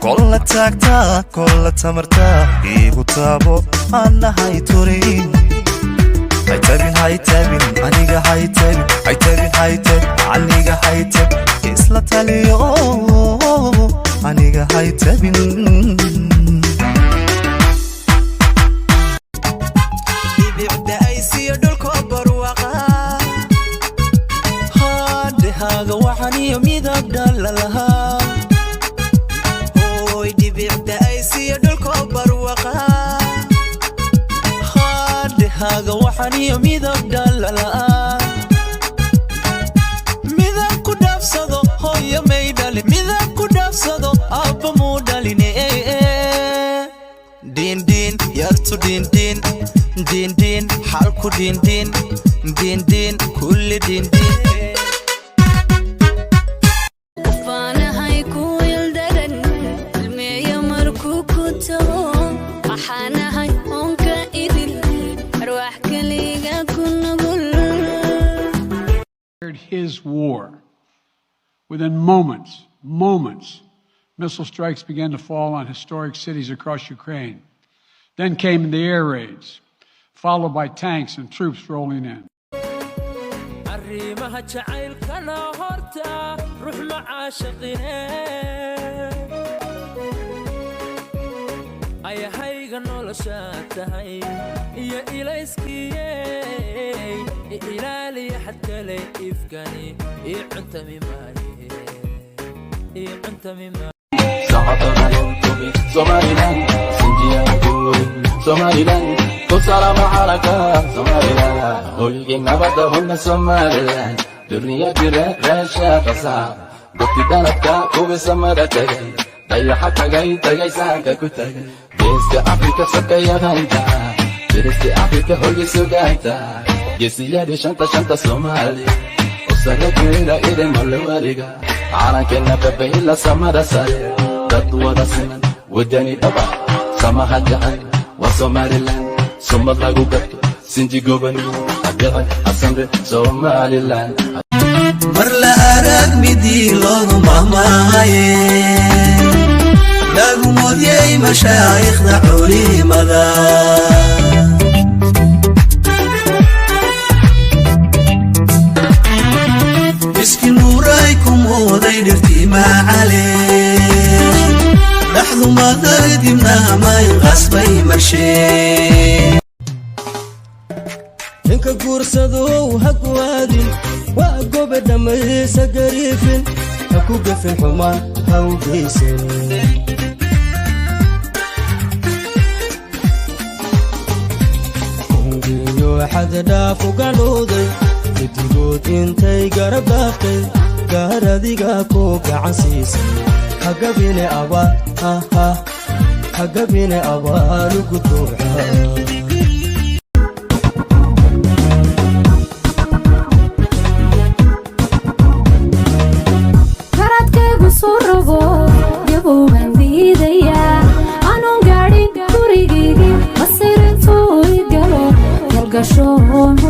Kolla taagtaa, kolla tamartaa, iigu taabo annahay turin. Haytabin, haytabin aniga, haytabin, haytabin, haytabin aniga, haytabin, isla taliyo aniga, haytabin. Dhibicda-aysiyo dhulko barwaqa haadhehaaga waxaniyo midab dhalalahaa. Hooy, dhibicda-aysiyo dhulko barwaqa haadhehaaga waxaniyo midab dhalalaa. Midab ku dhaafsado hooyo may dhalin, midab ku dhaafsado aabba muu dhaline. Dhiindhiin yartu dhiindhiin, dhiindhiin xalku dhiindhiin, dhiindhiin kulli dhiindhiin. Qofaanahay ku ildaran ilmeeya markuu ku tago, waxaanahay oonka idil arwaax keliga ku nugul. His war. Within moments, moments, missile strikes began to fall on historic cities across Ukraine. Then came the air raids, followed by tanks and troops rolling in. Arrimaha jacaylkana horta ruux ma caashaqine, ayahayga nolosha tahay iyo ilayskiyey, ilaaliya xadkale ifkani ii cuntami maaye, ii cuntami maaye. Somaliland, Sinjiyaankuuri Somaliland, ku salaama calanka Somaliland, hoygii nabadda huna Somaliland, duniyadii reesha qasa gobti dhaladka kuwii samada tagay, dayaxa tagay, tagay sahanka ku tagay, Geeska Afrika sokayadanta, Geeska Afrika hoygii sugaanta, geesiyadii shanta shanta Soomaali usarageeda idin malawaliga, calankeena babayla samada sare, dad wada siman, wadani dhaba, samaha jecel waa Somaliland, sumad lagu garto sinji gobani adhicin asamre Somaliland. Mar la arag midii loogu mahmaaye, lagu moodyey mashaayikhda culimada. Miski nuuray ku mooday dhirtii macale, dhaxdu maday dibnaha may qasbay marshee. Ninka guursadow ha ku aadin, waa gobe dhammaysa gariifin, ha ku gefin, xumaan ha u geysan. Kungiyo xaddhaaf uga dhuuday midigood intay garab dhaaftay, gaar adiga ku gacan siisay, hagabine abaal haha, hagabine abaalu gudbuuxa. Karadkaygu suu rabo gabowbaan diidayaa, anoon gaadhin gurigaygii, masirintuu i galo galgashoon.